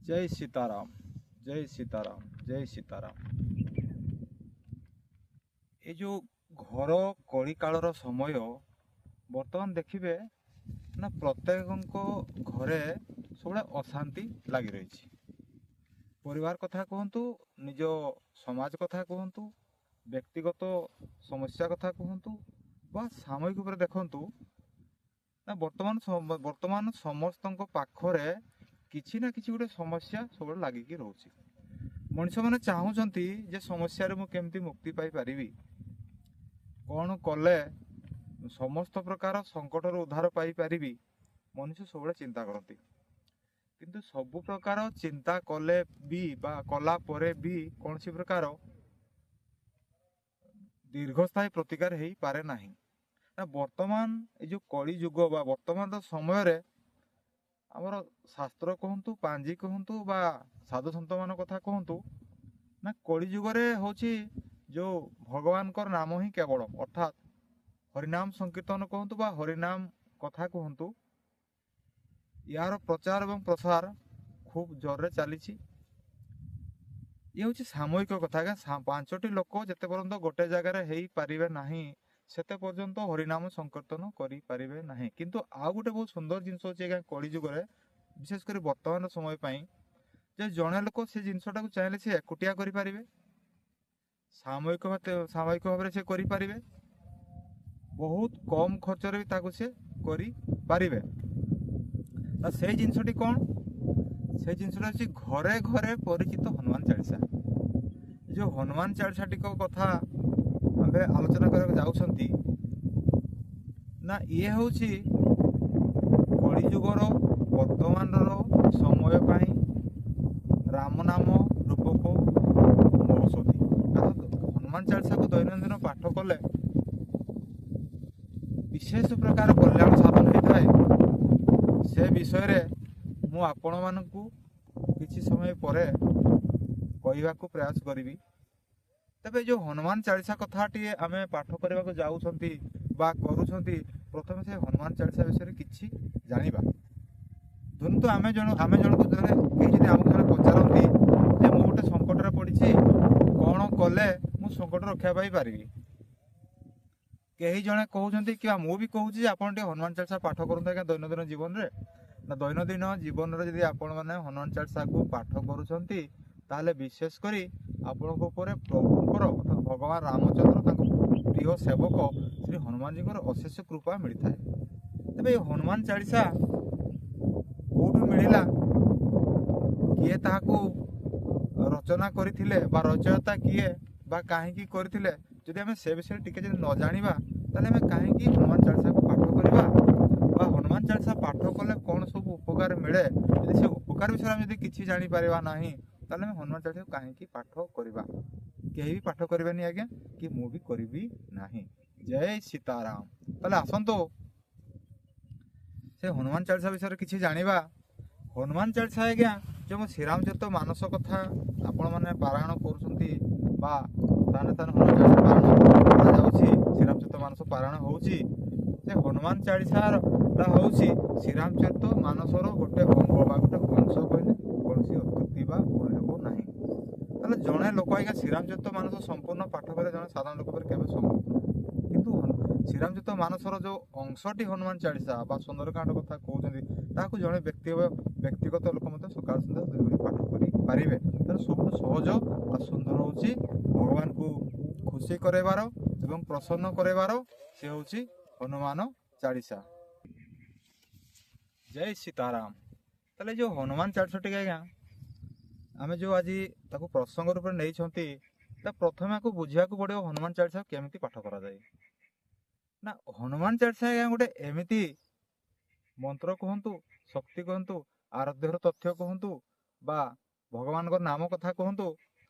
ଜୟ ସୀତାରାମ, ଜୟ ସୀତାରାମ, ଜୟ ସୀତାରାମ। ଏ ଯେଉଁ ଘର କଳିକାଳର ସମୟ ବର୍ତ୍ତମାନ ଦେଖିବେ ନା, ପ୍ରତ୍ୟେକଙ୍କ ଘରେ ସବୁବେଳେ ଅଶାନ୍ତି ଲାଗି ରହିଛି। ପରିବାର କଥା କୁହନ୍ତୁ, ନିଜ ସମାଜ କଥା କୁହନ୍ତୁ, ବ୍ୟକ୍ତିଗତ ସମସ୍ୟା କଥା କୁହନ୍ତୁ ବା ସାମୟିକ ଉପରେ ଦେଖନ୍ତୁ ନା, ବର୍ତ୍ତମାନ ସମସ୍ତଙ୍କ ପାଖରେ କିଛି ନା କିଛି ଗୋଟେ ସମସ୍ୟା ସବୁବେଳେ ଲାଗିକି ରହୁଛି। ମଣିଷମାନେ ଚାହୁଁଛନ୍ତି ଯେ ସମସ୍ୟାରୁ ମୁଁ କେମିତି ମୁକ୍ତି ପାଇପାରିବି, କ'ଣ କଲେ ସମସ୍ତ ପ୍ରକାର ସଙ୍କଟରୁ ଉଦ୍ଧାର ପାଇପାରିବି। ମଣିଷ ସବୁବେଳେ ଚିନ୍ତା କରନ୍ତି, କିନ୍ତୁ ସବୁ ପ୍ରକାର ଚିନ୍ତା କଲେ ବି ବା କଲା ପରେ ବି କୌଣସି ପ୍ରକାର ଦୀର୍ଘସ୍ଥାୟୀ ପ୍ରତିକାର ହେଇପାରେ ନାହିଁ ନା। ବର୍ତ୍ତମାନ ଏ ଯେଉଁ କଳି ଯୁଗ ବା ବର୍ତ୍ତମାନର ସମୟରେ ଆମର ଶାସ୍ତ୍ର କୁହନ୍ତୁ, ପାଞ୍ଜି କୁହନ୍ତୁ ବା ସାଧୁ ସନ୍ଥମାନଙ୍କ କଥା କୁହନ୍ତୁ ନା, କଳି ଯୁଗରେ ହେଉଛି ଯେଉଁ ଭଗବାନଙ୍କର ନାମ ହିଁ କେବଳ, ଅର୍ଥାତ୍ ହରିନାମ ସଂକୀର୍ତ୍ତନ କୁହନ୍ତୁ ବା ହରିନାମ କଥା କୁହନ୍ତୁ, ୟାର ପ୍ରଚାର ଏବଂ ପ୍ରସାର ଖୁବ୍ ଜୋରରେ ଚାଲିଛି। ଇଏ ହେଉଛି ସାମୟିକ କଥା ଆଜ୍ଞା। ପାଞ୍ଚଟି ଲୋକ ଯେତେ ପର୍ଯ୍ୟନ୍ତ ଗୋଟେ ଜାଗାରେ ହେଇପାରିବେ ନାହିଁ, ସେତେ ପର୍ଯ୍ୟନ୍ତ ହରିନାମ ସଂକୀର୍ତ୍ତନ କରିପାରିବେ ନାହିଁ। କିନ୍ତୁ ଆଉ ଗୋଟେ ବହୁତ ସୁନ୍ଦର ଜିନିଷ ହେଉଛି ଆଜ୍ଞା, କଳି ଯୁଗରେ ବିଶେଷ କରି ବର୍ତ୍ତମାନ ସମୟ ପାଇଁ ଯେ ଜଣେ ଲୋକ ସେ ଜିନିଷଟାକୁ ଚାହିଁଲେ ସେ ଏକୁଟିଆ କରିପାରିବେ, ସାମୟିକ ଭାବରେ ସେ କରିପାରିବେ, ବହୁତ କମ୍ ଖର୍ଚ୍ଚରେ ବି ତାକୁ ସେ କରିପାରିବେ। ନା ସେଇ ଜିନିଷଟି କ'ଣ? ସେଇ ଜିନିଷଟା ହେଉଛି ଘରେ ଘରେ ପରିଚିତ ହନୁମାନ ଚାଳିଶା। ଯେଉଁ ହନୁମାନ ଚାଳିଶାଟିକ କଥା ଆମେ ଆଲୋଚନା କରିବାକୁ ଯାଉଛନ୍ତି ନା, ଇଏ ହେଉଛି କଳିଯୁଗର ବର୍ତ୍ତମାନର ସମୟ ପାଇଁ ରାମ ନାମ ରୂପକ ମହୌଷଧି। କାରଣ ହନୁମାନ ଚାଳିଶାକୁ ଦୈନନ୍ଦିନ ପାଠ କଲେ ବିଶେଷ ପ୍ରକାର କଲ୍ୟାଣ ସାଧନ ହେଇଥାଏ। ସେ ବିଷୟରେ ମୁଁ ଆପଣମାନଙ୍କୁ କିଛି ସମୟ ପରେ କହିବାକୁ ପ୍ରୟାସ କରିବି। ତେବେ ଯେଉଁ ହନୁମାନ ଚାଳିଶା କଥାଟିଏ ଆମେ ପାଠ କରିବାକୁ ଯାଉଛନ୍ତି ବା କରୁଛନ୍ତି, ପ୍ରଥମେ ସେ ହନୁମାନ ଚାଳିଶା ବିଷୟରେ କିଛି ଜାଣିବା। ଧରନ୍ତୁ ଆମେ ଜଣକୁ ଜଣେ କେହି ଯଦି ଆମକୁ ଜଣେ ପଚାରନ୍ତି ଯେ ମୁଁ ଗୋଟେ ସଙ୍କଟରେ ପଡ଼ିଛି, କ'ଣ କଲେ ମୁଁ ସଙ୍କଟ ରକ୍ଷା ପାଇପାରିବି? କେହି ଜଣେ କହୁଛନ୍ତି କିମ୍ବା ମୁଁ ବି କହୁଛି ଯେ ଆପଣ ଟିକେ ହନୁମାନ ଚାଳିଶା ପାଠ କରନ୍ତୁ ଆଜ୍ଞା ଦୈନନ୍ଦିନ ଜୀବନରେ। ନା, ଦୈନନ୍ଦିନ ଜୀବନରେ ଯଦି ଆପଣମାନେ ହନୁମାନ ଚାଳିଶାକୁ ପାଠ କରୁଛନ୍ତି, ତାହେଲେ ବିଶେଷ କରି ଆପଣଙ୍କ ଉପରେ ପ୍ରଭୁଙ୍କର, ଅର୍ଥାତ୍ ଭଗବାନ ରାମଚନ୍ଦ୍ର, ତାଙ୍କ ପ୍ରିୟ ସେବକ ଶ୍ରୀ ହନୁମାନଜୀଙ୍କର ଅଶେଷ କୃପା ମିଳିଥାଏ। ତେବେ ଏ ହନୁମାନ ଚାଳିଶା କେଉଁଠୁ ମିଳିଲା, କିଏ ତାହାକୁ ରଚନା କରିଥିଲେ ବା ରଚୟିତା କିଏ ବା କାହିଁକି କରିଥିଲେ, ଯଦି ଆମେ ସେ ବିଷୟରେ ଟିକେ ଯଦି ନ ଜାଣିବା, ତାହେଲେ ଆମେ କାହିଁକି ହନୁମାନ ଚାଳିଶାକୁ ପାଠ କରିବା ବା ହନୁମାନ ଚାଳିଶା ପାଠ କଲେ କ'ଣ ସବୁ ଉପକାର ମିଳେ, ଯଦି ସେ ଉପକାର ବିଷୟରେ ଆମେ ଯଦି କିଛି ଜାଣିପାରିବା ନାହିଁ, ତାହେଲେ ଆମେ ହନୁମାନ ଚାଳିଶାକୁ କାହିଁକି ପାଠ କରିବା? କେହି ବି ପାଠ କରିବେନି ଆଜ୍ଞା, କି ମୁଁ ବି କରିବି ନାହିଁ। ଜୟ ସୀତାରାମ। ତାହେଲେ ଆସନ୍ତୁ ସେ ହନୁମାନ ଚାଳିଶା ବିଷୟରେ କିଛି ଜାଣିବା। ହନୁମାନ ଚାଳିଶା ଆଜ୍ଞା, ଯେଉଁ ଶ୍ରୀରାମଚରିତ ମାନସ କଥା ଆପଣମାନେ ପାରାୟଣ କରୁଛନ୍ତି ବା ସ୍ଥାନେ ସ୍ଥାନେ ହନୁମାନ ଚାଳିଶା ପାରାୟଣ କରାଯାଉଛି, ଶ୍ରୀରାମଚରିତ ମାନସ ପାରାୟଣ ହେଉଛି, ସେ ହନୁମାନ ଚାଳିଶାଟା ହେଉଛି ଶ୍ରୀରାମଚରିତ ମାନସର ଗୋଟେ ଅଙ୍ଗ ବା ଗୋଟେ ଅଂଶ କହିଲେ କୌଣସି ଅତ୍ୟୁକ୍ତି ବା ଭୁଲ ହେବ ନାହିଁ। ତାହେଲେ ଜଣେ ଲୋକ ଆଜ୍ଞା ଶ୍ରୀରାମଚରିତ ମାନସ ସମ୍ପୂର୍ଣ୍ଣ ପାଠ କରିବା ଜଣେ ସାଧାରଣ ଲୋକ ଉପରେ କେବେ ସମ୍ଭବ ନୁହେଁ। କିନ୍ତୁ ଶ୍ରୀରାମଚରିତ ମାନସର ଯେଉଁ ଅଂଶଟି ହନୁମାନ ଚାଳିଶା ବା ସୁନ୍ଦରକାଣ୍ଡ କଥା କହୁଛନ୍ତି, ତାହାକୁ ଜଣେ ବ୍ୟକ୍ତିଗତ ଲୋକ ମଧ୍ୟ ସକାଳ ସନ୍ଧ୍ୟା ଦୁଇ ଓଳି ପାଠ କରିପାରିବେ। ତେଣୁ ସବୁଠୁ ସହଜ ଆଉ ସୁନ୍ଦର ହେଉଛି ଭଗବାନଙ୍କୁ ଖୁସି କରାଇବାର ଏବଂ ପ୍ରସନ୍ନ କରାଇବାର, ସେ ହେଉଛି ହନୁମାନ ଚାଳିଶା। ଜୟ ସୀତାରାମ। ତାହେଲେ ଯେଉଁ ହନୁମାନ ଚାଳିଶା ଟିକେ ଆଜ୍ଞା ଆମେ ଯେଉଁ ଆଜି ତାକୁ ପ୍ରସଙ୍ଗ ରୂପରେ ନେଇଛନ୍ତି, ତା ପ୍ରଥମେ ଆକୁ ବୁଝିବାକୁ ପଡ଼ିବ ହନୁମାନ ଚାଳିଶା କେମିତି ପାଠ କରାଯାଏ। ନା, ହନୁମାନ ଚାଳିଶା ଆଜ୍ଞା ଗୋଟେ ଏମିତି ମନ୍ତ୍ର କୁହନ୍ତୁ, ଶକ୍ତି କୁହନ୍ତୁ, ଆରାଧ୍ୟର ତଥ୍ୟ କୁହନ୍ତୁ ବା ଭଗବାନଙ୍କ ନାମ କଥା କୁହନ୍ତୁ,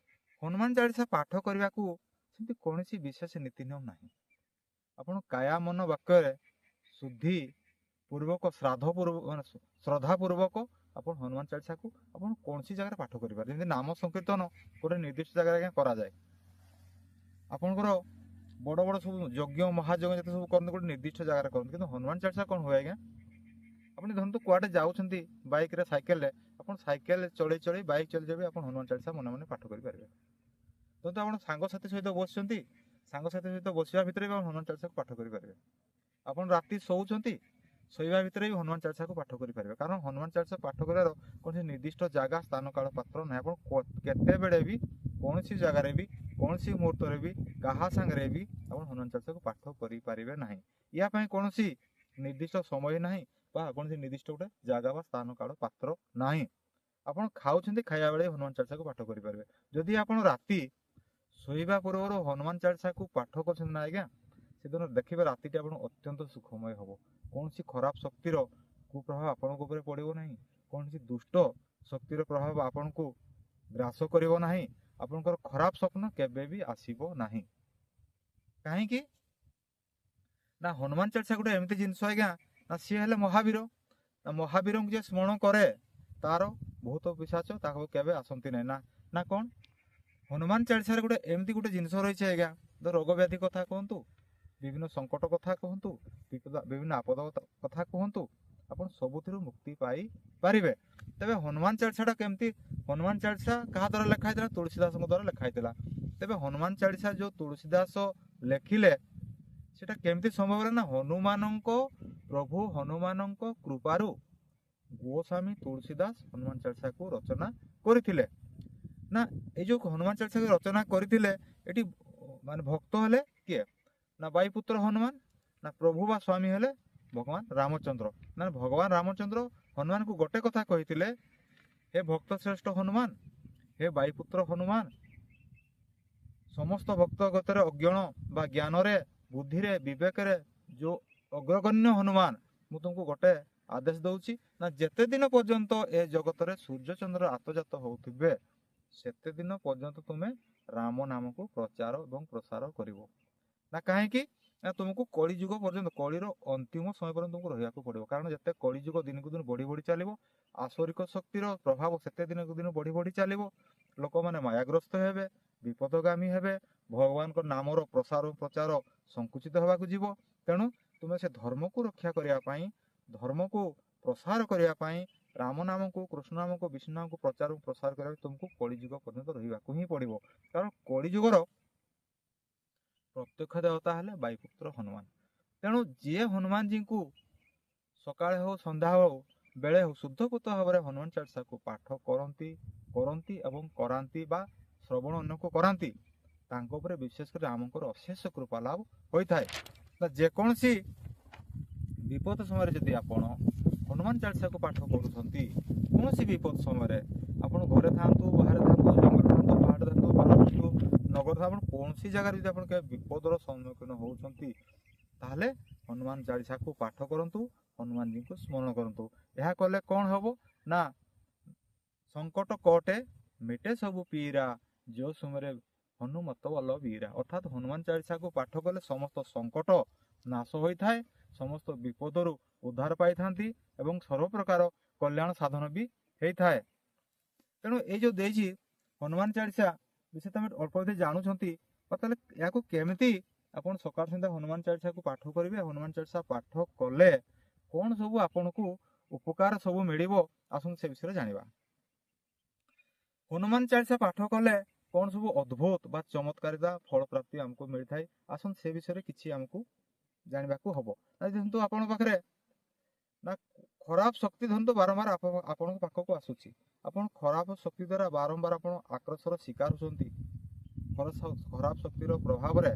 ହନୁମାନ ଚାଳିଶା ପାଠ କରିବାକୁ ସେମିତି କୌଣସି ବିଶେଷ ନୀତି ନିୟମ ନାହିଁ। ଆପଣ କାୟା ମନ ବାକ୍ୟରେ ଶୁଦ୍ଧି ପୂର୍ବକ, ଶ୍ରାଦ୍ଧ ପୂର୍ବ, ମାନେ ଶ୍ରଦ୍ଧା ପୂର୍ବକ ଆପଣ ହନୁମାନ ଚାଳିଶାକୁ ଆପଣ କୌଣସି ଜାଗାରେ ପାଠ କରିପାରିବେ। ଯେମିତି ନାମ ସଂକୀର୍ତ୍ତନ ଗୋଟେ ନିର୍ଦ୍ଦିଷ୍ଟ ଜାଗାରେ ଆଜ୍ଞା କରାଯାଏ, ଆପଣଙ୍କର ବଡ଼ ବଡ଼ ସବୁ ଯଜ୍ଞ ମହାଯଜ୍ଞ ଯେତେ ସବୁ କରନ୍ତି ଗୋଟେ ନିର୍ଦ୍ଦିଷ୍ଟ ଜାଗାରେ କରନ୍ତି। କିନ୍ତୁ ହନୁମାନ ଚାଳିଶା କ'ଣ ହୁଏ ଆଜ୍ଞା, ଆପଣ ଧରନ୍ତୁ କୁଆଡ଼େ ଯାଉଛନ୍ତି ବାଇକ୍ରେ, ସାଇକେଲରେ, ଆପଣ ଆପଣ ସାଇକେଲ ଚଳେଇ ଚଳେଇ, ବାଇକ୍ ଚଲେଇ ଚଳେଇ ଆପଣ ହନୁମାନ ଚାଳିଶା ମନେ ମନେ ପାଠ କରିପାରିବେ। ଧରନ୍ତୁ ଆପଣ ସାଙ୍ଗସାଥି ସହିତ ବସିଛନ୍ତି, ସାଙ୍ଗସାଥି ସହିତ ବସିବା ଭିତରେ ବି ଆପଣ ହନୁମାନ ଚାଳିଶାକୁ ପାଠ କରିପାରିବେ। ଆପଣ ରାତି ଶୋଉଛନ୍ତି, ଶୋଇବା ଭିତରେ ବି ହନୁମାନ ଚାଳିଶାକୁ ପାଠ କରିପାରିବେ। କାରଣ ହନୁମାନ ଚାଳିଶା ପାଠ କରିବାର କୌଣସି ନିର୍ଦ୍ଦିଷ୍ଟ ଜାଗା, ସ୍ଥାନ, କାଳ, ପାତ୍ର ନାହିଁ। ଆପଣ କେତେବେଳେ ବି, କୌଣସି ଜାଗାରେ ବି, କୌଣସି ମୁହୂର୍ତ୍ତରେ ବି, କାହା ସାଙ୍ଗରେ ବି ଆପଣ ହନୁମାନ ଚାଳିଶାକୁ ପାଠ କରିପାରିବେ ନାହିଁ। ୟା ପାଇଁ କୌଣସି ନିର୍ଦ୍ଦିଷ୍ଟ ସମୟ ନାହିଁ ବା କୌଣସି ନିର୍ଦ୍ଦିଷ୍ଟ ଗୋଟେ ଜାଗା ବା ସ୍ଥାନ, କାଳ, ପାତ୍ର ନାହିଁ। ଆପଣ ଖାଉଛନ୍ତି, ଖାଇବା ବେଳେ ହନୁମାନ ଚାଳିଶାକୁ ପାଠ କରିପାରିବେ। ଯଦି ଆପଣ ରାତି ଶୋଇବା ପୂର୍ବରୁ ହନୁମାନ ଚାଳିଶାକୁ ପାଠ କରୁଛନ୍ତି ନା ଆଜ୍ଞା, ସେଦିନ ଦେଖିବେ ରାତିଟି ଆପଣ ଅତ୍ୟନ୍ତ ସୁଖମୟ ହେବ। କୌଣସି ଖରାପ ଶକ୍ତିର କୁପ୍ରଭାବ ଆପଣଙ୍କ ଉପରେ ପଡ଼ିବ ନାହିଁ। କୌଣସି ଦୁଷ୍ଟ ଶକ୍ତିର ପ୍ରଭାବ ଆପଣଙ୍କୁ ଗ୍ରାସ କରିବ ନାହିଁ। ଆପଣଙ୍କର ଖରାପ ସ୍ୱପ୍ନ କେବେ ବି ଆସିବ ନାହିଁ। କାହିଁକି ନା ହନୁମାନ ଚାଳିଶା ଗୋଟେ ଏମିତି ଜିନିଷ ଆଜ୍ଞା, ନା ସିଏ ହେଲେ ମହାବୀର। ନା ମହାବୀରଙ୍କୁ ଯିଏ ସ୍ମରଣ କରେ ତାର ବହୁତ ପିଶାଚ ତାକୁ କେବେ ଆସନ୍ତି ନାହିଁ। ନା କ'ଣ ହନୁମାନ ଚାଳିଶାରେ ଗୋଟେ ଏମିତି ଗୋଟେ ଜିନିଷ ରହିଛି ଆଜ୍ଞା, ରୋଗ ବ୍ୟାଧି କଥା କୁହନ୍ତୁ, ବିଭିନ୍ନ ସଙ୍କଟ କଥା କୁହନ୍ତୁ, ବିଭିନ୍ନ ଆପଦ କଥା କୁହନ୍ତୁ, ଆପଣ ସବୁଥିରୁ ମୁକ୍ତି ପାଇପାରିବେ। ତେବେ ହନୁମାନ ଚାଳିଶାଟା କେମିତି, ହନୁମାନ ଚାଳିଶା କାହା ଦ୍ୱାରା ଲେଖା ହେଇଥିଲା? ତୁଳସୀ ଦାସଙ୍କ ଦ୍ୱାରା ଲେଖା ହେଇଥିଲା। ତେବେ ହନୁମାନ ଚାଳିଶା ଯେଉଁ ତୁଳସୀ ଦାସ ଲେଖିଲେ ସେଟା କେମିତି ସମ୍ଭବ ହେଲା? ନା ହନୁମାନଙ୍କ, ପ୍ରଭୁ ହନୁମାନଙ୍କ କୃପାରୁ ଗୋସ୍ୱାମୀ ତୁଳସୀ ଦାସ ହନୁମାନ ଚାଳିଶାକୁ ରଚନା କରିଥିଲେ। ନା ଏଇ ଯେଉଁ ହନୁମାନ ଚାଳିଶାକୁ ରଚନା କରିଥିଲେ, ଏଠି ମାନେ ଭକ୍ତ ହେଲେ କିଏ? ନା ବାୟୁପୁତ୍ର ହନୁମାନ। ନା ପ୍ରଭୁ ବା ସ୍ୱାମୀ ହେଲେ ଭଗବାନ ରାମଚନ୍ଦ୍ର। ନା ଭଗବାନ ରାମଚନ୍ଦ୍ର ହନୁମାନଙ୍କୁ ଗୋଟେ କଥା କହିଥିଲେ, ହେ ଭକ୍ତ ଶ୍ରେଷ୍ଠ ହନୁମାନ, ହେ ବାୟୁପୁତ୍ର ହନୁମାନ, ସମସ୍ତ ଭକ୍ତ ଗତରେ ଅଜ୍ଞଣ ବା ଜ୍ଞାନରେ, ବୁଦ୍ଧିରେ, ବିବେକରେ ଯେଉଁ ଅଗ୍ରଗଣ୍ୟ ହନୁମାନ, ମୁଁ ତୁମକୁ ଗୋଟେ ଆଦେଶ ଦଉଛି ନା ଯେତେ ଦିନ ପର୍ଯ୍ୟନ୍ତ ଏ ଜଗତରେ ସୂର୍ଯ୍ୟଚନ୍ଦ୍ର ଆତଜାତ ହଉଥିବେ, ସେତେ ଦିନ ପର୍ଯ୍ୟନ୍ତ ତୁମେ ରାମ ନାମକୁ ପ୍ରଚାର ଏବଂ ପ୍ରସାର କରିବ। ନା କାହିଁକି? ନା ତୁମକୁ କଳିଯୁଗ ପର୍ଯ୍ୟନ୍ତ, କଳିର ଅନ୍ତିମ ସମୟ ପର୍ଯ୍ୟନ୍ତ ତୁମକୁ ରହିବାକୁ ପଡ଼ିବ। କାରଣ ଯେତେ କଳିଯୁଗ ଦିନକୁ ଦିନ ବଢ଼ି ବଢ଼ି ଚାଲିବ, ଆସୁରିକ ଶକ୍ତିର ପ୍ରଭାବ ସେତେ ଦିନକୁ ଦିନ ବଢ଼ି ବଢ଼ି ଚାଲିବ। ଲୋକମାନେ ମାୟାଗ୍ରସ୍ତ ହେବେ, ବିପଦଗାମୀ ହେବେ, ଭଗବାନଙ୍କ ନାମର ପ୍ରସାର ପ୍ରଚାର ସଂକୁଚିତ ହେବାକୁ ଯିବ। ତେଣୁ ତୁମେ ସେ ଧର୍ମକୁ ରକ୍ଷା କରିବା ପାଇଁ, ଧର୍ମକୁ ପ୍ରସାର କରିବା ପାଇଁ, ରାମ ନାମକୁ, କୃଷ୍ଣ ନାମକୁ, ବିଷ୍ଣୁ ନାମକୁ ପ୍ରଚାର ପ୍ରସାର କରିବା ପାଇଁ ତୁମକୁ କଳିଯୁଗ ପର୍ଯ୍ୟନ୍ତ ରହିବାକୁ ହିଁ ପଡ଼ିବ। କାରଣ କଳିଯୁଗର ପ୍ରତ୍ୟକ୍ଷ ଦେବତା ହେଲେ ବାୟୁପୁତ୍ର ହନୁମାନ। ତେଣୁ ଯିଏ ହନୁମାନଜୀଙ୍କୁ ସକାଳେ ହଉ, ସନ୍ଧ୍ୟା ହଉ, ବେଳେ ହଉ, ଶୁଦ୍ଧପୁତ ଭାବରେ ହନୁମାନ ଚାଳିଶାକୁ ପାଠ କରନ୍ତି କରନ୍ତି ଏବଂ କରାନ୍ତି ବା ଶ୍ରବଣ ଅନ୍ୟକୁ କରାନ୍ତି, ତାଙ୍କ ଉପରେ ବିଶେଷ କରି ରାମଙ୍କର ଅଶେଷ କୃପା ଲାଭ ହୋଇଥାଏ। ଯେକୌଣସି ବିପଦ ସମୟରେ ଯଦି ଆପଣ ହନୁମାନ ଚାଳିଶାକୁ ପାଠ କରୁଛନ୍ତି, କୌଣସି ବିପଦ ସମୟରେ ଆପଣ ଘରେ ଥାଆନ୍ତୁ, ବାହାରେ ଥାଆନ୍ତୁ, ଜଙ୍ଗଲ ଥାଆନ୍ତୁ, ପାହାଡ଼ ଥାଆନ୍ତୁ, ପର୍ବତ ଥାଆନ୍ତୁ, ନଗର ଥାଆନ୍ତୁ, ଆପଣ କୌଣସି ଜାଗାରେ ଯଦି ଆପଣ କେବେ ବିପଦର ସମ୍ମୁଖୀନ ହେଉଛନ୍ତି, ତାହେଲେ ହନୁମାନ ଚାଳିଶାକୁ ପାଠ କରନ୍ତୁ, ହନୁମାନଜୀଙ୍କୁ ସ୍ମରଣ କରନ୍ତୁ। ଏହା କଲେ କ'ଣ ହେବ? ନା ସଙ୍କଟ କଟେ, ମିଟେ ସବୁ ପୀରା, ଯେଉଁ ସମୟରେ ହନୁମତ ବଲ ବୀରା। ଅର୍ଥାତ୍ ହନୁମାନ ଚାଳିଶାକୁ ପାଠ କଲେ ସମସ୍ତ ସଙ୍କଟ ନାଶ ହୋଇଥାଏ, ସମସ୍ତ ବିପଦରୁ ଉଦ୍ଧାର ପାଇଥାନ୍ତି ଏବଂ ସର୍ବପ୍ରକାର କଲ୍ୟାଣ ସାଧନ ବି ହେଇଥାଏ। ତେଣୁ ଏଇ ଯେଉଁ ଦେଇଛି ହନୁମାନ ଚାଳିଶା ବିଷୟ ତମେ ଅଳ୍ପ ଯଦି ଜାଣୁଛନ୍ତି, ତାହେଲେ ଏହାକୁ କେମିତି ଆପଣ ସକାଳ ସନ୍ଧ୍ୟା ହନୁମାନ ଚାଳିଶାକୁ ପାଠ କରିବେ, ହନୁମାନ ଚାଳିଶା ପାଠ କଲେ କ'ଣ ସବୁ ଆପଣଙ୍କୁ ଉପକାର ସବୁ ମିଳିବ, ଆସନ୍ତୁ ସେ ବିଷୟରେ ଜାଣିବା। ହନୁମାନ ଚାଳିଶା ପାଠ କଲେ କ'ଣ ସବୁ ଅଦ୍ଭୁତ ବା ଚମତ୍କାରିତା ଫଳ ପ୍ରାପ୍ତି ଆମକୁ ମିଳିଥାଏ, ଆସନ୍ତୁ ସେ ବିଷୟରେ କିଛି ଆମକୁ ଜାଣିବାକୁ ହବ। ଦେଖନ୍ତୁ, ଆପଣଙ୍କ ପାଖରେ ନା ଖରାପ ଶକ୍ତି ଧରନ୍ତୁ ବାରମ୍ବାର ଆପଣଙ୍କ ପାଖକୁ ଆସୁଛି, ଆପଣ ଖରାପ ଶକ୍ତି ଦ୍ୱାରା ବାରମ୍ବାର ଆପଣ ଆକ୍ରୋଶର ଶିକାର ହେଉଛନ୍ତି, ଖରାପ ଶକ୍ତିର ପ୍ରଭାବରେ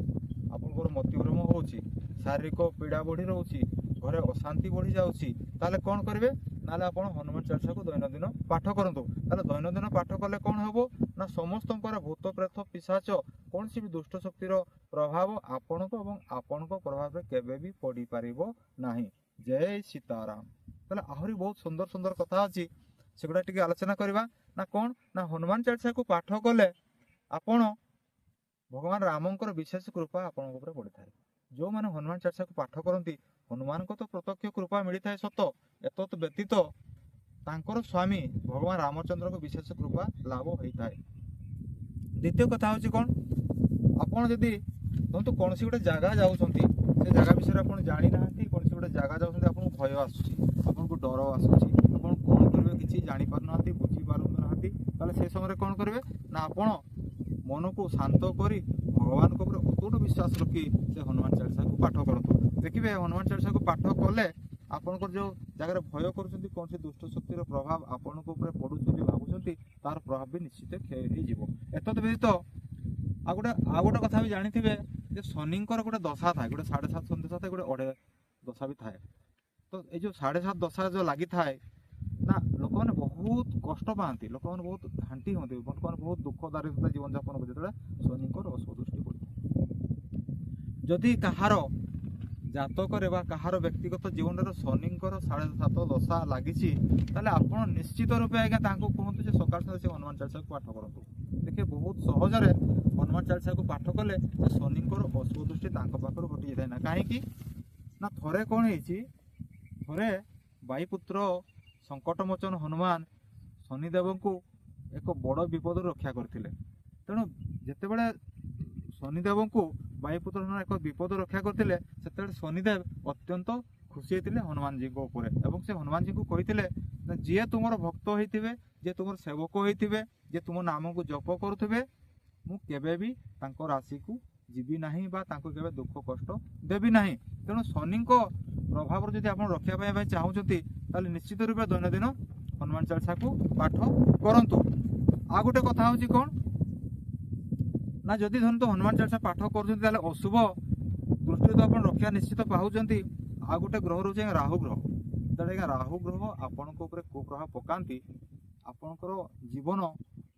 ଆପଣଙ୍କର ମତିଭ୍ରମ ହେଉଛି, ଶାରୀରିକ ପୀଡ଼ା ବଢ଼ି ରହୁଛି, ଘରେ ଅଶାନ୍ତି ବଢ଼ି ଯାଉଛି, ତାହେଲେ କ'ଣ କରିବେ? ତାହେଲେ ଆପଣ ହନୁମାନ ଚାଳିଶାକୁ ଦୈନନ୍ଦିନ ପାଠ କରନ୍ତୁ। ତାହେଲେ ଦୈନନ୍ଦିନ ପାଠ କଲେ କ'ଣ ହେବ? ନା ସମସ୍ତଙ୍କର ଭୂତ, ପ୍ରେତ, ପିଶାଚ, କୌଣସି ବି ଦୁଷ୍ଟ ଶକ୍ତିର ପ୍ରଭାବ ଆପଣଙ୍କ ଏବଂ ଆପଣଙ୍କ ପ୍ରଭାବରେ କେବେ ବି ପଡ଼ିପାରିବ ନାହିଁ। ଜୟ ସୀତାରାମ। ତାହେଲେ ଆହୁରି ବହୁତ ସୁନ୍ଦର ସୁନ୍ଦର କଥା ଅଛି, ସେଗୁଡ଼ା ଟିକେ ଆଲୋଚନା କରିବା। ନା କ'ଣ? ନା ହନୁମାନ ଚାଳିଶାକୁ ପାଠ କଲେ ଆପଣ ଭଗବାନ ରାମଙ୍କର ବିଶେଷ କୃପା ଆପଣଙ୍କ ଉପରେ ପଡ଼ିଥାଏ। ଯେଉଁମାନେ ହନୁମାନ ଚାଳିଶାକୁ ପାଠ କରନ୍ତି, ହନୁମାନଙ୍କ ତ ପ୍ରତ୍ୟକ୍ଷ କୃପା ମିଳିଥାଏ ସତ, ଏତତ୍ ବ୍ୟତୀତ ତାଙ୍କର ସ୍ୱାମୀ ଭଗବାନ ରାମଚନ୍ଦ୍ରଙ୍କ ବିଶେଷ କୃପା ଲାଭ ହୋଇଥାଏ। ଦ୍ୱିତୀୟ କଥା ହେଉଛି କ'ଣ? ଆପଣ ଯଦି ଧରନ୍ତୁ କୌଣସି ଗୋଟେ ଜାଗା ଯାଉଛନ୍ତି, ସେ ଜାଗା ବିଷୟରେ ଆପଣ ଜାଣିନାହାନ୍ତି, କୌଣସି ଗୋଟେ ଜାଗା ଯାଉଛନ୍ତି, ଆପଣଙ୍କୁ ଭୟ ଆସୁଛି, ଆପଣଙ୍କୁ ଡର ଆସୁଛି, ଆପଣ କ'ଣ କରିବେ କିଛି ଜାଣିପାରୁନାହାନ୍ତି, ବୁଝି ସମୟରେ କ'ଣ କରିବେ ନା ଆପଣ ମନକୁ ଶାନ୍ତ କରି ଭଗବାନଙ୍କ ଉପରେ ଅତୁଟ ବିଶ୍ୱାସ ରଖି ସେ ହନୁମାନ ଚାଳିଶାକୁ ପାଠ କରନ୍ତୁ। ଦେଖିବେ, ହନୁମାନ ଚାଳିଶାକୁ ପାଠ କଲେ ଆପଣଙ୍କର ଯେଉଁ ଜାଗାରେ ଭୟ କରୁଛନ୍ତି, କୌଣସି ଦୁଷ୍ଟ ଶକ୍ତିର ପ୍ରଭାବ ଆପଣଙ୍କ ଉପରେ ପଡ଼ୁଛି ବୋଲି ଭାବୁଛନ୍ତି, ତାର ପ୍ରଭାବ ବି ନିଶ୍ଚିତ କ୍ଷୟ ହେଇଯିବ। ଏତଦ୍ ବ୍ୟତୀତ ଆଉ ଗୋଟେ କଥା ବି ଜାଣିଥିବେ ଯେ ଶନିଙ୍କର ଗୋଟେ ଦଶା ଥାଏ, ଗୋଟେ 7.5 ଶନି ଦଶା ଥାଏ, ଗୋଟେ 2.5 ଦଶା ବି ଥାଏ। ତ ଏଇ ଯେଉଁ 7.5 ଦଶା ଯେଉଁ ଲାଗିଥାଏ ନା, ଲୋକମାନେ ବହୁତ କଷ୍ଟ ପାଆନ୍ତି, ଲୋକମାନେ ବହୁତ ଘାଣ୍ଟି ହୁଅନ୍ତି, ଲୋକମାନେ ବହୁତ ଦୁଃଖ ଦାରିଦ୍ରତା ଜୀବନଯାପନ କରନ୍ତି ଯେତେବେଳେ ଶନିଙ୍କର ଅଶୁଭ ଦୃଷ୍ଟି ପଡ଼ିଥାଏ। ଯଦି କାହାର ଜାତକରେ ବା କାହାର ବ୍ୟକ୍ତିଗତ ଜୀବନରେ ଶନିଙ୍କର 7.5 ଦଶା ଲାଗିଛି, ତାହେଲେ ଆପଣ ନିଶ୍ଚିତ ରୂପେ ଆଜ୍ଞା ତାଙ୍କୁ କୁହନ୍ତୁ ଯେ ସକାଳ ସନ୍ଧ୍ୟା ସେ ହନୁମାନ ଚାଳିଶାକୁ ପାଠ କରନ୍ତୁ। ଦେଖିବେ, ବହୁତ ସହଜରେ ହନୁମାନ ଚାଳିଶାକୁ ପାଠ କଲେ ସେ ଶନିଙ୍କର ଅଶୁଭ ଦୃଷ୍ଟି ତାଙ୍କ ପାଖରୁ ହଟିଯାଇଥାଏ। ନା କାହିଁକି ନା ଥରେ କ'ଣ ହେଇଛି, ଥରେ ବାୟୁପୁତ୍ର ସଙ୍କଟମୋଚନ ହନୁମାନ ଶନିଦେବଙ୍କୁ ଏକ ବଡ଼ ବିପଦରୁ ରକ୍ଷା କରିଥିଲେ। ତେଣୁ ଯେତେବେଳେ ଶନିଦେବଙ୍କୁ ବାୟୁପୁତ୍ର ହନୁମାନ ଏକ ବିପଦ ରକ୍ଷା କରିଥିଲେ, ସେତେବେଳେ ଶନିଦେବ ଅତ୍ୟନ୍ତ ଖୁସି ହେଇଥିଲେ ହନୁମାନଜୀଙ୍କ ଉପରେ ଏବଂ ସେ ହନୁମାନଜୀଙ୍କୁ କହିଥିଲେ, ଯିଏ ତୁମର ଭକ୍ତ ହେଇଥିବେ, ଯିଏ ତୁମର ସେବକ ହେଇଥିବେ, ଯିଏ ତୁମ ନାମକୁ ଜପ କରୁଥିବେ, ମୁଁ କେବେ ବି ତାଙ୍କ ରାଶିକୁ ଯିବି ନାହିଁ ବା ତାଙ୍କୁ କେବେ ଦୁଃଖ କଷ୍ଟ ଦେବି ନାହିଁ। ତେଣୁ ଶନିଙ୍କ ପ୍ରଭାବରୁ ଯଦି ଆପଣ ରକ୍ଷା ପାଇବା ପାଇଁ ଚାହୁଁଛନ୍ତି, ତାହେଲେ ନିଶ୍ଚିତ ରୂପେ ଦୈନନ୍ଦିନ ହନୁମାନ ଚାଳିଶାକୁ ପାଠ କରନ୍ତୁ। ଆଉ ଗୋଟେ କଥା ହେଉଛି କ'ଣ ନା, ଯଦି ଧରନ୍ତୁ ହନୁମାନ ଚାଳିଶା ପାଠ କରୁଛନ୍ତି, ତାହେଲେ ଅଶୁଭ ଦୃଷ୍ଟିରୁ ତ ଆପଣ ରକ୍ଷା ନିଶ୍ଚିତ ପାଉଛନ୍ତି। ଆଉ ଗୋଟେ ଗ୍ରହ ରହୁଛି ଆଜ୍ଞା, ରାହୁ ଗ୍ରହ। ଯେତେବେଳେ ଆଜ୍ଞା ରାହୁ ଗ୍ରହ ଆପଣଙ୍କ ଉପରେ କୁପ୍ରଭାବ ପକାନ୍ତି, ଆପଣଙ୍କର ଜୀବନ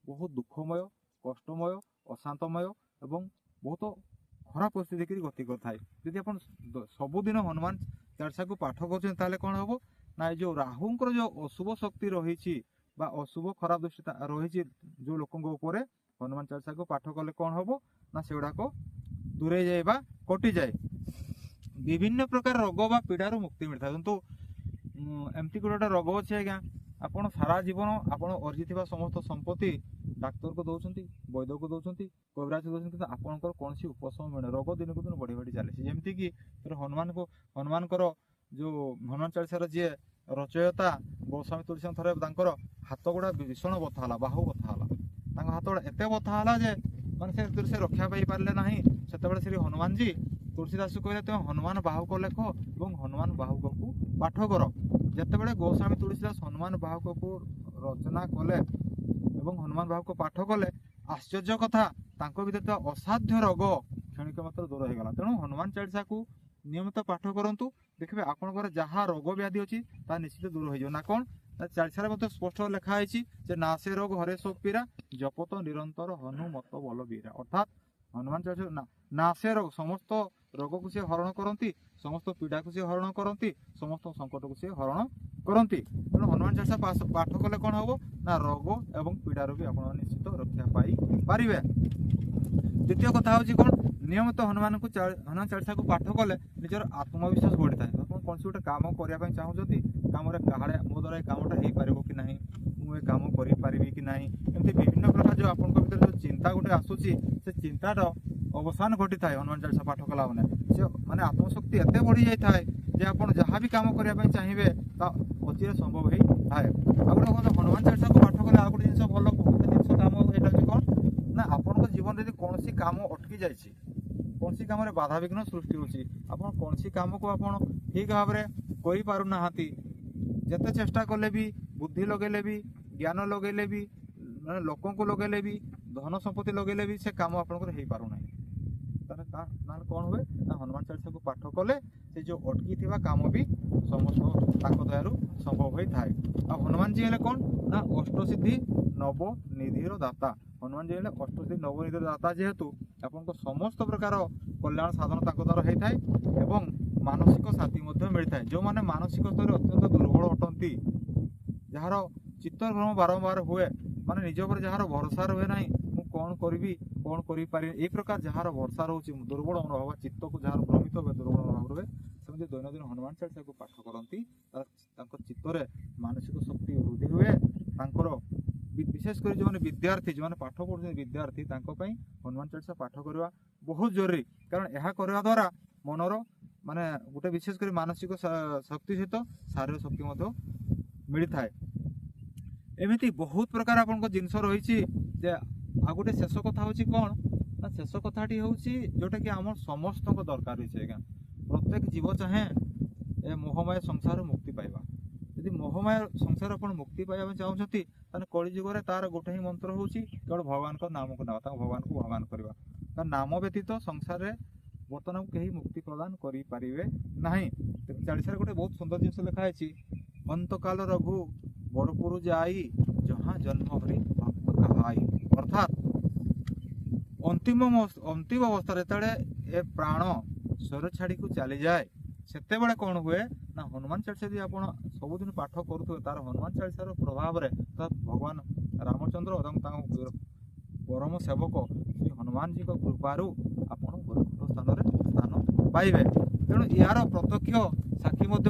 ବହୁତ ଦୁଃଖମୟ, କଷ୍ଟମୟ, ଅଶାନ୍ତମୟ ଏବଂ ବହୁତ ଖରାପ ପରିସ୍ଥିତି ଦେଇକରି ଗତି କରିଥାଏ। ଯଦି ଆପଣ ସବୁଦିନ ହନୁମାନ ଚାଳିଶାକୁ ପାଠ କରୁଛନ୍ତି, ତାହେଲେ କ'ଣ ହେବ ନା, ଏ ଯେଉଁ ରାହୁଙ୍କର ଯେଉଁ ଅଶୁଭ ଶକ୍ତି ରହିଛି ବା ଅଶୁଭ ଖରାପ ଦୃଷ୍ଟି ରହିଛି ଯେଉଁ ଲୋକଙ୍କ ଉପରେ, ହନୁମାନ ଚାଳିଶାକୁ ପାଠ କଲେ କ'ଣ ହେବ ନା, ସେଗୁଡ଼ାକ ଦୂରେଇ ଯାଏ ବା କଟିଯାଏ। ବିଭିନ୍ନ ପ୍ରକାର ରୋଗ ବା ପୀଡ଼ାରୁ ମୁକ୍ତି ମିଳିଥାଏ। କିନ୍ତୁ ଏମିତି ଗୋଟେ ଗୋଟେ ରୋଗ ଅଛି ଆଜ୍ଞା, ଆପଣ ସାରା ଜୀବନ ଆପଣ ଅର୍ଜିଥିବା ସମସ୍ତ ସମ୍ପତ୍ତି ଡାକ୍ତରକୁ ଦେଉଛନ୍ତି, ବୈଦ୍ୟକୁ ଦେଉଛନ୍ତି, କବିରାଜକୁ ଦେଉଛନ୍ତି, କିନ୍ତୁ ଆପଣଙ୍କର କୌଣସି ଉପଶମ ମିଳୁନି। ରୋଗ ଦିନକୁ ଦିନ ବଢ଼ି ବଢ଼ି ଚାଲିଛି। ଯେମିତିକି ହନୁମାନଙ୍କର ଯେଉଁ ହନୁମାନ ଚାଳିଶାର ଯିଏ ରଚୟତା ଗୋସ୍ୱାମୀ ତୁଳସୀ, ଥରେ ତାଙ୍କର ହାତ ଗୁଡ଼ା ଭୀଷଣ ବଥା ହେଲା, ବାହୁ ବଥା ହେଲା। ତାଙ୍କ ହାତ ଗୁଡ଼ା ଏତେ ବଥା ହେଲା ଯେ ମାନେ ସେ ସେଥିରୁ ସେ ରକ୍ଷା ପାଇପାରିଲେ ନାହିଁ। ସେତେବେଳେ ଶ୍ରୀ ହନୁମାନଜୀ ତୁଳସୀ ଦାସକୁ କହିଲେ, ତୁମେ ହନୁମାନ ବାହୁକ ଲେଖ ଏବଂ ହନୁମାନ ବାହୁକକୁ ପାଠ କର। ଯେତେବେଳେ ଗୋସ୍ୱାମୀ ତୁଳସୀ ଦାସ ହନୁମାନ ବାହୁକକୁ ରଚନା କଲେ ଏବଂ ହନୁମାନ ବାହୁକ ପାଠ କଲେ, ଆଶ୍ଚର୍ଯ୍ୟ କଥା, ତାଙ୍କ ଭିତରେ ଥିବା ଅସାଧ୍ୟ ରୋଗ କ୍ଷଣିକ ମାତ୍ର ଦୂର ହେଇଗଲା। ତେଣୁ ହନୁମାନ ଚାଳିଶାକୁ ନିୟମିତ ପାଠ କରନ୍ତୁ। ଦେଖିବେ, ଆପଣଙ୍କର ଯାହା ରୋଗ ବ୍ୟାଧି ଅଛି ତାହା ନିଶ୍ଚିତ ଦୂର ହେଇଯିବ। ନା କ'ଣ ନା, ଚାଳିଶାରେ ମଧ୍ୟ ସ୍ପଷ୍ଟ ଲେଖା ହେଇଛି ଯେ ନାସେ ରୋଗ ହରେ ସବ ପୀରା, ଜପତ ନିରନ୍ତର ହନୁମତ ବଲ ବୀରା। ଅର୍ଥାତ୍ ହନୁମାନ ଚାଳିଶା ନା ନାସେ ରୋଗ, ସମସ୍ତ ରୋଗକୁ ସେ ହରଣ କରନ୍ତି, ସମସ୍ତ ପୀଡ଼ାକୁ ସେ ହରଣ କରନ୍ତି, ସମସ୍ତ ସଙ୍କଟକୁ ସେ ହରଣ କରନ୍ତି। ତେଣୁ ହନୁମାନ ଚାଳିଶା ପାଠ କଲେ କ'ଣ ହବ ନା, ରୋଗ ଏବଂ ପୀଡ଼ାରୁ ବି ଆପଣ ନିଶ୍ଚିତ ରକ୍ଷା ପାଇପାରିବେ। ଦ୍ୱିତୀୟ କଥା ହେଉଛି କ'ଣ, ନିୟମିତ ହନୁମାନ ଚାଳିଶାକୁ ପାଠ କଲେ ନିଜର ଆତ୍ମବିଶ୍ୱାସ ବଢ଼ିଥାଏ। ଆପଣ କୌଣସି ଗୋଟେ କାମ କରିବା ପାଇଁ ଚାହୁଁଛନ୍ତି, କାମରେ କାହାଳେ ମୋ ଦ୍ୱାରା ଏ କାମଟା ହେଇପାରିବ କି ନାହିଁ, ମୁଁ ଏ କାମ କରିପାରିବି କି ନାହିଁ, ଏମିତି ବିଭିନ୍ନ ପ୍ରକାର ଯେଉଁ ଆପଣଙ୍କ ଭିତରେ ଯେଉଁ ଚିନ୍ତା ଗୋଟେ ଆସୁଛି, ସେ ଚିନ୍ତାର ଅବସାନ ଘଟିଥାଏ। ହନୁମାନ ଚାଳିଶା ପାଠ କଲା ମାନେ ସେ ମାନେ ଆତ୍ମଶକ୍ତି ଏତେ ବଢ଼ି ଯାଇଥାଏ ଯେ ଆପଣ ଯାହା ବି କାମ କରିବା ପାଇଁ ଚାହିଁବେ, ତା ଅଚିରେ ସମ୍ଭବ ହେଇଥାଏ। ଆଉ ଗୋଟେ କଥା, ହନୁମାନ ଚାଳିଶାକୁ ପାଠ କଲେ ଆଉ ଗୋଟେ ଜିନିଷ ଭଲ, ଗୋଟେ ଜିନିଷ କାମ, ଏଇଟା ହେଉଛି କ'ଣ ନା, ଆପଣଙ୍କ ଜୀବନରେ ଯଦି କୌଣସି କାମ ଅଟକି ଯାଇଛି, କୌଣସି କାମରେ ବାଧାବିଘ୍ନ ସୃଷ୍ଟି ହେଉଛି, ଆପଣ କୌଣସି କାମକୁ ଆପଣ ଠିକ୍ ଭାବରେ କରିପାରୁନାହାନ୍ତି, ଯେତେ ଚେଷ୍ଟା କଲେ ବି, ବୁଦ୍ଧି ଲଗେଇଲେ ବି, ଜ୍ଞାନ ଲଗେଇଲେ ବି, ମାନେ ଲୋକଙ୍କୁ ଲଗେଇଲେ ବି, ଧନ ସମ୍ପତ୍ତି ଲଗେଇଲେ ବି ସେ କାମ ଆପଣଙ୍କର ହେଇପାରୁନାହିଁ, ତାହେଲେ ତାହେଲେ କ'ଣ ହୁଏ ନା, ହନୁମାନ ଚାଳିଶାକୁ ପାଠ କଲେ ସେ ଯେଉଁ ଅଟକି ଥିବା କାମ ବି ସମସ୍ତ ତାଙ୍କ ଦୟାରୁ ସମ୍ଭବ ହୋଇଥାଏ। ଆଉ ହନୁମାନଜୀ ହେଲେ କ'ଣ ନା, ଅଷ୍ଟସିଦ୍ଧି ନବନିଧିର ଦାତା। ହନୁମାନଜୀ ହେଲେ ଅଷ୍ଟସିଦ୍ଧି ନବନିଧିର ଦାତା। ଯେହେତୁ ଆପଣଙ୍କ ସମସ୍ତ ପ୍ରକାର କଲ୍ୟାଣ ସାଧନ ତାଙ୍କ ଦ୍ୱାରା ହେଇଥାଏ ଏବଂ ମାନସିକ ଶାନ୍ତି ମଧ୍ୟ ମିଳିଥାଏ। ଯେଉଁମାନେ ମାନସିକ ସ୍ତରରେ ଅତ୍ୟନ୍ତ ଦୁର୍ବଳ ଅଟନ୍ତି, ଯାହାର ଚିତ୍ତଭ୍ରମ ବାରମ୍ବାର ହୁଏ, ମାନେ ନିଜ ଉପରେ ଯାହାର ଭରସା ରୁହେ ନାହିଁ, ମୁଁ କ'ଣ କରିବି, କ'ଣ କରିପାରିବି, ଏଇ ପ୍ରକାର ଯାହାର ଭରସା ରହୁଛି, ଦୁର୍ବଳ ମନୋଭାବ, ଚିତ୍ତକୁ ଯାହାର ଭ୍ରମିତ ହୁଏ, ଦୁର୍ବଳ ମନୋଭାବ ରୁହେ, ସେମିତି ଦୈନନ୍ଦିନ ହନୁମାନ ଚାଳିଶାକୁ ପାଠ କରନ୍ତି, ତାଙ୍କ ଚିତ୍ତରେ ମାନସିକ ଶକ୍ତି ବୃଦ୍ଧି ହୁଏ। ତାଙ୍କର ବିଶେଷ କରି ଯେଉଁମାନେ ବିଦ୍ୟାର୍ଥୀ, ଯେଉଁମାନେ ପାଠ ପଢ଼ୁଛନ୍ତି ବିଦ୍ୟାର୍ଥୀ, ତାଙ୍କ ପାଇଁ ହନୁମାନ ଚାଳିଶା ପାଠ କରିବା ବହୁତ ଜରୁରୀ। କାରଣ ଏହା କରିବା ଦ୍ୱାରା ମନର ମାନେ ଗୋଟେ ବିଶେଷ କରି ମାନସିକ ଶକ୍ତି ସହିତ ଶାରୀରିକ ଶକ୍ତି ମଧ୍ୟ ମିଳିଥାଏ। ଏମିତି ବହୁତ ପ୍ରକାର ଆପଣଙ୍କ ଜିନିଷ ରହିଛି ଯେ ଆଉ ଗୋଟେ ଶେଷ କଥା ହେଉଛି କ'ଣ ନା, ଶେଷ କଥାଟି ହେଉଛି ଯେଉଁଟାକି ଆମ ସମସ୍ତଙ୍କ ଦରକାର ରହିଛି ଆଜ୍ଞା। ପ୍ରତ୍ୟେକ ଜୀବ ଚାହେଁ ଏ ମୋହମାୟା ସଂସାରରୁ ମୁକ୍ତି ପାଇବା। ଯଦି ମୋହମାୟା ସଂସାର ଆପଣ ମୁକ୍ତି ପାଇବା ପାଇଁ ଚାହୁଁଛନ୍ତି, ତାହେଲେ କଳିଯୁଗରେ ତାର ଗୋଟେ ହିଁ ମନ୍ତ୍ର ହେଉଛି କେବଳ ଭଗବାନଙ୍କ ନାମକୁ ନେବା, ତାଙ୍କ ଭଗବାନଙ୍କୁ ଭଗବାନ କରିବା। ତା ନାମ ବ୍ୟତୀତ ସଂସାରରେ ବର୍ତ୍ତମାନ କେହି ମୁକ୍ତି ପ୍ରଦାନ କରିପାରିବେ ନାହିଁ। ଚାଳିଶାରେ ଗୋଟେ ବହୁତ ସୁନ୍ଦର ଜିନିଷ ଲେଖା ହେଇଛି, ଅନ୍ତକାଲ ରଘୁ ବରପୁର ଯାଇ ଜହା ଜନ୍ମ ହରି ଭକ୍ତ କହାଇ। ଅର୍ଥାତ୍ ଅନ୍ତିମ ଅନ୍ତିମ ଅବସ୍ଥାରେ ଯେତେବେଳେ ଏ ପ୍ରାଣ ଶରୀର ଛାଡ଼ିକୁ ଚାଲିଯାଏ, ସେତେବେଳେ କ'ଣ ହୁଏ ନା, ହନୁମାନ ଚାଳିଶା ଯଦି ଆପଣ ସବୁଦିନ ପାଠ କରୁଥିବେ, ତାର ହନୁମାନ ଚାଳିଶାର ପ୍ରଭାବରେ ଭଗବାନ ରାମଚନ୍ଦ୍ର ଏବଂ ତାଙ୍କ ପରମ ସେବକ ଶ୍ରୀ ହନୁମାନଜୀଙ୍କ କୃପାରୁ ଆପଣ ବୈକୁଣ୍ଠ ସ୍ଥାନରେ ସ୍ଥାନ ପାଇବେ। ତେଣୁ ଏହାର ପ୍ରତ୍ୟକ୍ଷ ସାକ୍ଷୀ ମଧ୍ୟ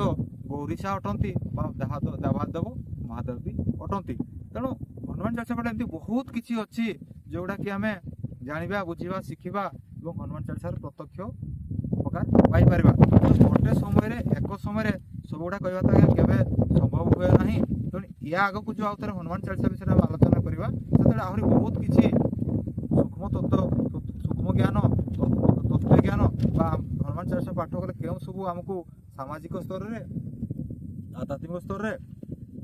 ଗୌରୀଶା ଅଟନ୍ତି ବା ଦେବାଦେବ ମହାଦେବ ବି ଅଟନ୍ତି। ତେଣୁ ହନୁମାନ ଚାଳିଶା ପାଠ ଏମିତି ବହୁତ କିଛି ଅଛି ଯେଉଁଟାକି ଆମେ ଜାଣିବା, ବୁଝିବା, ଶିଖିବା ଏବଂ ହନୁମାନ ଚାଳିଶାର ପ୍ରତ୍ୟକ୍ଷ ଉପକାର ପାଇପାରିବା। ଗୋଟେ ସମୟରେ ଏକ ସମୟରେ ସବୁଗୁଡ଼ା କହିବା ତ ଆଜ୍ଞା କେବେ ସମ୍ଭବ ହୁଏ ନାହିଁ। ତେଣୁ ୟା ଆଗକୁ ଯେଉଁ ଆଉ ଥରେ ହନୁମାନ ଚାଳିଶା ବିଷୟରେ ଆମେ ଆଲୋଚନା କରିବା, ସେତେବେଳେ ଆହୁରି ବହୁତ କିଛି ସୂକ୍ଷ୍ମ ତତ୍ତ୍ୱ, ସୂକ୍ଷ୍ମ ଜ୍ଞାନ, ତତ୍ତ୍ୱ ଜ୍ଞାନ ବା ହନୁମାନ ଚାଳିଶା ପାଠ କଲେ କେଉଁ ସବୁ ଆମକୁ ସାମାଜିକ ସ୍ତରରେ, ଆଧ୍ୟାତ୍ମିକ ସ୍ତରରେ,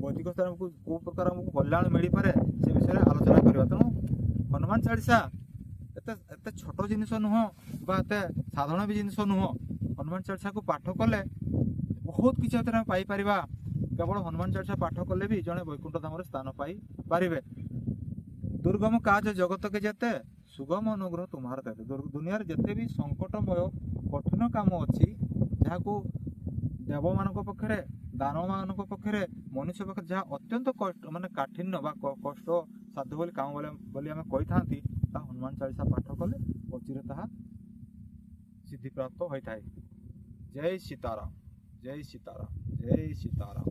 ବୈଦିକ ସ୍ତରରେ ଆମକୁ କେଉଁ ପ୍ରକାର ଆମକୁ କଲ୍ୟାଣ ମିଳିପାରେ ସେ ବିଷୟରେ ଆଲୋଚନା କରିବା। ତେଣୁ ହନୁମାନ ଚାଳିଶା ଏତେ ଏତେ ଛୋଟ ଜିନିଷ ନୁହଁ ବା ଏତେ ସାଧାରଣ ବି ଜିନିଷ ନୁହଁ। ହନୁମାନ ଚାଳିଶାକୁ ପାଠ କଲେ ବହୁତ କିଛି ଏଥିରେ ଆମେ ପାଇପାରିବା। କେବଳ ହନୁମାନ ଚାଳିଶା ପାଠ କଲେ ବି ଜଣେ ବୈକୁଣ୍ଠ ଧାମରେ ସ୍ଥାନ ପାଇପାରିବେ। ଦୁର୍ଗମ କାଜ ଜଗତକେ ଯେତେ, ସୁଗମ ଅନୁଗ୍ରହ ତୁମହାର ତେତେ। ଦୁନିଆରେ ଯେତେ ବି ସଙ୍କଟମୟ କଠିନ କାମ ଅଛି, ଯାହାକୁ ଦେବମାନଙ୍କ ପକ୍ଷରେ, ଦାନବମାନଙ୍କ ପକ୍ଷରେ, ମନୁଷ୍ୟ ପାଖରେ ଯାହା ଅତ୍ୟନ୍ତ କଷ୍ଟ ମାନେ କାଠିନ୍ୟ ବା କଷ୍ଟ ସାଧ୍ୟ ବୋଲି କାମ ବୋଲି ଆମେ କହିଥାନ୍ତି, ତାହା ହନୁମାନ ଚାଳିଶା ପାଠ କଲେ ଅଚିରେ ତାହା ସିଦ୍ଧିପ୍ରାପ୍ତ ହୋଇଥାଏ। ଜୟ ସୀତାରାମ, ଜୟ ସୀତାରାମ, ଜୟ ସୀତାରାମ।